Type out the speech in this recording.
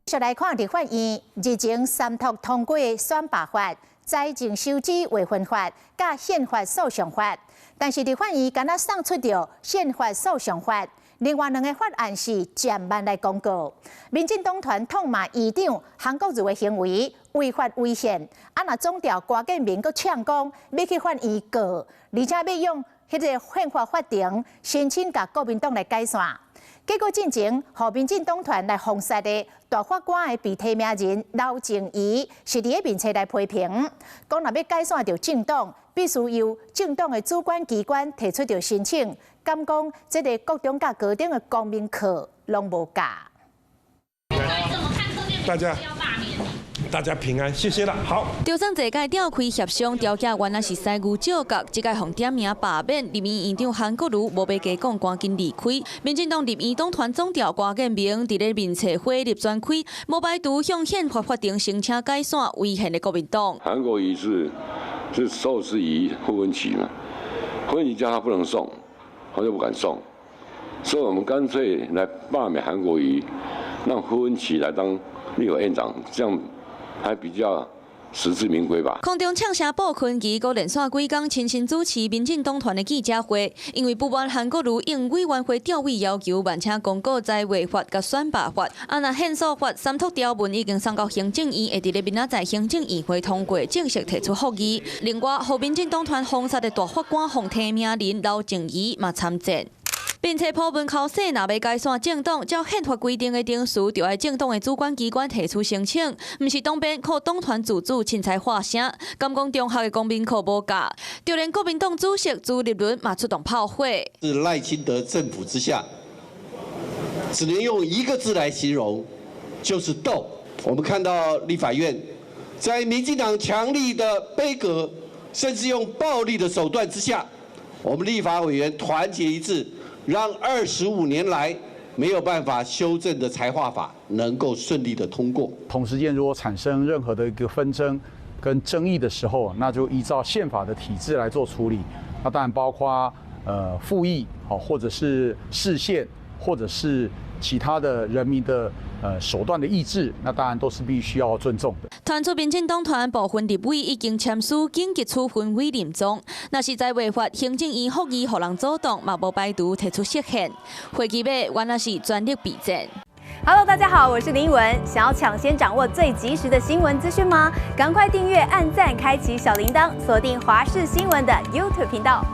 續來看立法院日前三讀通過選罷法、財政收支劃分法、佮憲法訴訟法，但是立法院敢若送出著憲法訴訟法，另外兩个法案是漸慢來公告。民進黨團痛罵院長韓國瑜的行為違法違憲，啊若總召郭建明閣嗆講欲去法院告，而且欲用彼个憲法法庭申請共國民黨來解散。結果進前，予民進黨團來封殺的大法官的被提名人劉靜怡，是佇咧面冊來批評，講若欲解散著政黨，必須由政黨的主管機關提出著申請，敢講這个國中佮高中的公民課攏無教。大家。大家平安，謝謝啦。好。中選這屆召開協商，調解原來是犀牛照角，這屆予點名罷免立院院長韓國瑜，無欲加講，趕緊離開。民進黨立院黨團總召郭建明佇咧面冊火力全開，無排除向憲法法庭申請解散違憲的國民黨。韓國瑜是受制於傅崑萁嘛，傅崑萁叫他不能送，他就不敢送，所以我們乾脆來罷免韓國瑜，讓傅崑萁來當立法院長，這樣還比較實至名歸吧。空中嗆聲布坤奇，閣連續幾工親身主持民進黨團的記者會，因為不滿韓國瑜應委員會調委要求，慢請公告在違法佮選罷法，啊若憲訴法三讀條文已經送到行政院，會佇咧明仔載行政院會通過，正式提出覆議。另外，予民進黨團封殺的大法官予提名人劉靜怡嘛參戰。並且鋪文口說，若欲解散政黨，照憲法規定的程序，就愛政黨的主管機關提出申請，毋是當面靠黨團自主凊彩喊聲。敢講中學的公民課無教，就連國民黨主席朱立倫嘛出動炮火。是賴清德政府之下，只能用一個字來形容，就是鬥。我們看到立法院在民進黨強力的杯葛，甚至用暴力的手段之下，我們立法委員團結一致，讓25年來沒有辦法修正的財劃法能夠順利的通過。同時間，如果產生任何的一個紛爭跟爭議的時候，那就依照憲法的體制來做處理。那當然包括復議，好，或者是釋憲，或者是其他的人民的手段的意志，那當然都是必須要尊重的。傳出民進黨團部分立委已經簽署緊急處分委任狀，若是在違法行政院覆議，予人阻擋，嘛無排除提出釋憲。會期尾原來是全力備戰。 Hello，大家好，我是林文。想要搶先掌握最及時的新聞資訊嗎？趕快訂閱、按讚、開啟小鈴鐺，鎖定華視新聞的 YouTube 頻道。